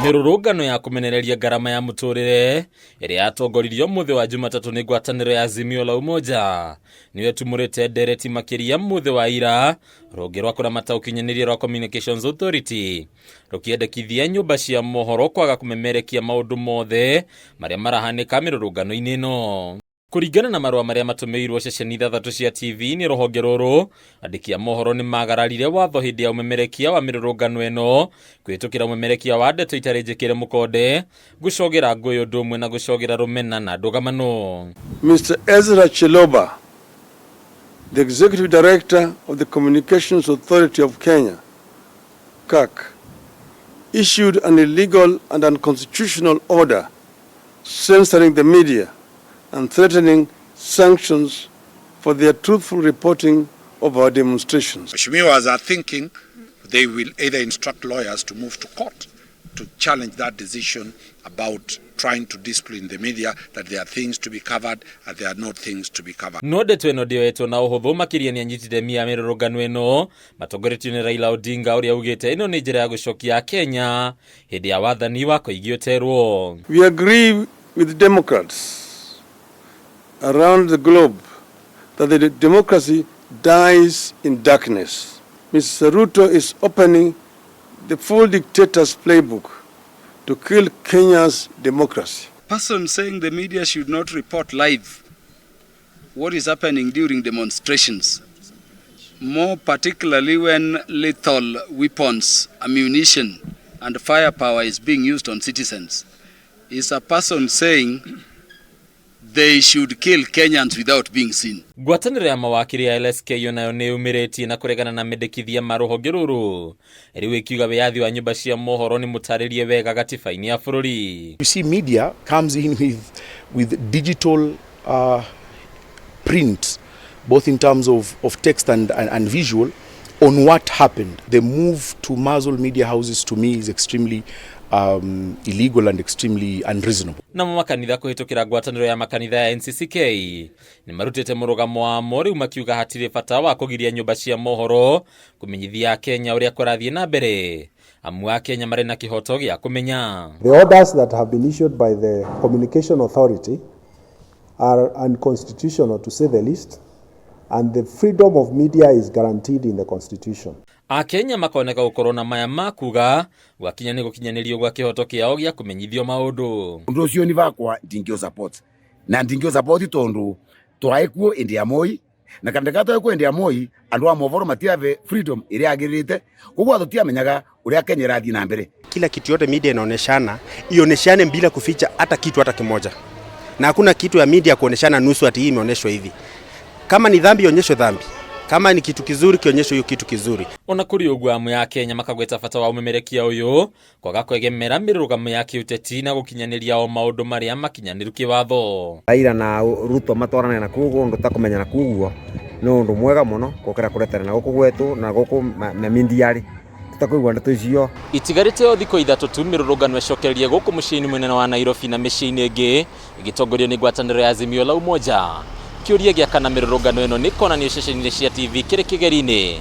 Mĩrũrũngano ya kũmenereria ngarama ya mũtũrĩre ĩrĩa yatongoririo mũthĩ wa Jumatatũ nĩ ngwatanĩro ya Azimio la Umoja nĩyo ĩtumũrĩte ndereti makĩria mũthĩ wa ira rũhonge rwa kũramata ũkinyanĩria rwa Communications Authority rũkĩendekithia nyũmba cia mohoro kwaga kũmemerekia maũndũ mothe marĩa marahanĩka mĩrũrũngano-inĩ ĩno. Kũringana na marũa marĩa matũmĩirwo ceceni ithathatũ cia TV nĩ rũhonge rũrũ, andĩki a mohoro nĩ magararire watho hĩndĩ ya ũmemerekia wa mĩrũrũngano ĩno kũhĩtũkĩra ũmemerekia wa ndeto itarĩ njĩkĩre mũkonde, gũcogera ngũĩ ũndũ ũmwe na gũcogera rũmena na ndũgamano. Mr. Ezra Chiloba, the Executive Director of the Communications Authority of Kenya, CAC, issued an illegal and unconstitutional order censoring the media and threatening sanctions for their truthful reporting of our demonstrations. Mheshimiwas are thinking they will either instruct lawyers to move to court to challenge that decision about trying to discipline the media, that there are things to be covered and there are not things to be covered. No ndeto ĩno ndĩoetwo na ũhũthũ makĩria nĩ anyiti itemi a mĩrũrũngano ĩno matongoretio nĩ Raila Odinga ũrĩa augĩte ĩno nĩ njĩra ya gũcokia Kenya hĩndĩ ya wathani wa Koigi Oterwo. We agree with Democrats around the globe that the democracy dies in darkness. Mr. Ruto is opening the full dictator's playbook to kill Kenya's democracy. Person saying the media should not report live what is happening during demonstrations, more particularly when lethal weapons, ammunition, and firepower is being used on citizens, is a person saying they should kill Kenyans without being seen. Ngwatanĩro ya mawakiri ya LSK onayo nĩ yumĩrĩtie na kũregana na mendekithia ma rũhonge rũrũ rĩu ĩkiuga wĩyathi wa nyũmba cia mohoro nĩ mũtarĩrie wega gatiba-inĩ ya bũrũri. You see, media comes in with digital print, both in terms of text and visual, on what happened. The move to muzzle media houses, to me, is extremely illegal and extremely unreasonable. Namo makanitha kũhĩtũkĩra ngwatanĩro ya makanitha ya NCCK nĩ marutĩte mũrũgamo wamo rĩu makiuga hatirĩ bata wa kũgiria nyũmba cia mohoro kũmenyithia Akenya ũrĩa kũrathiĩ na mbere amu Akenya marĩ na kĩhoto gĩa kũmenya. The orders that have been issued by the Communication Authority are unconstitutional, to say the least, and the freedom of media is guaranteed in the Constitution. Akenya makoneka gũkorwo na maya ma kuga gwakinya nĩ gũkinyanĩrio gwa kĩhoto kĩao gĩa kũmenyithio maũndũ. Undu ucio ni vakwa ndingio support na ndingio support tondu twae kuo indi ya Moi na kana twae kuo indi ya Moi andu a mohoro matiave freedom iria agirite koguo tutiamenyaga uria Kenya irathii na mbere. Kila kitu yote media inaoneshana ioneshane bila kuficha hata kitu hata kimoja, na hakuna kitu ya media kuoneshana nusu ati hii imeonyeshwa hivi. Kama ni dhambi ionyeshwe dhambi, kama ni kitu kizuri kionyeshwe hiyo kitu kizuri. Ona kũrĩ ũguo amwe a Kenya makagweta bata wa ũmemerekia ũyũ kwaga kwegemera mĩrũgamo ya kĩũteti na gũkinyanĩria o maũndũ marĩa makinyanĩru kĩwatho. Raila na Ruto matwarane na kuguo undu ta kumenyana kuguo ni undu mwega muno gukira kuretana na guku gwetu na guku na mindiari tutakuigua ndeto icio. Itigarĩte o thikũ 3 tu mĩrũrũngano ĩcokererie gũkũ mũciĩ-inĩ mũnene wa Nairobi na mĩciĩ-inĩ ĩngĩ ĩgĩtongorio nĩ ngwatanĩro ya Azimio la Umoja. Kĩũria gĩa kana mĩrũrũngano ĩno nĩ ĩkonanio ceceni-inĩ cia TV kĩrĩ kĩgeri-inĩ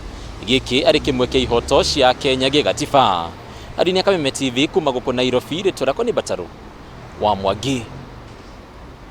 gĩkĩ arĩ kĩmwe kĩa ihoto cia Kenya gĩgatiba. Arini ya Kameme TV kuma gũkũ Nairobi, rĩtwa rĩakwa nĩ Mbataru wa Mwangi.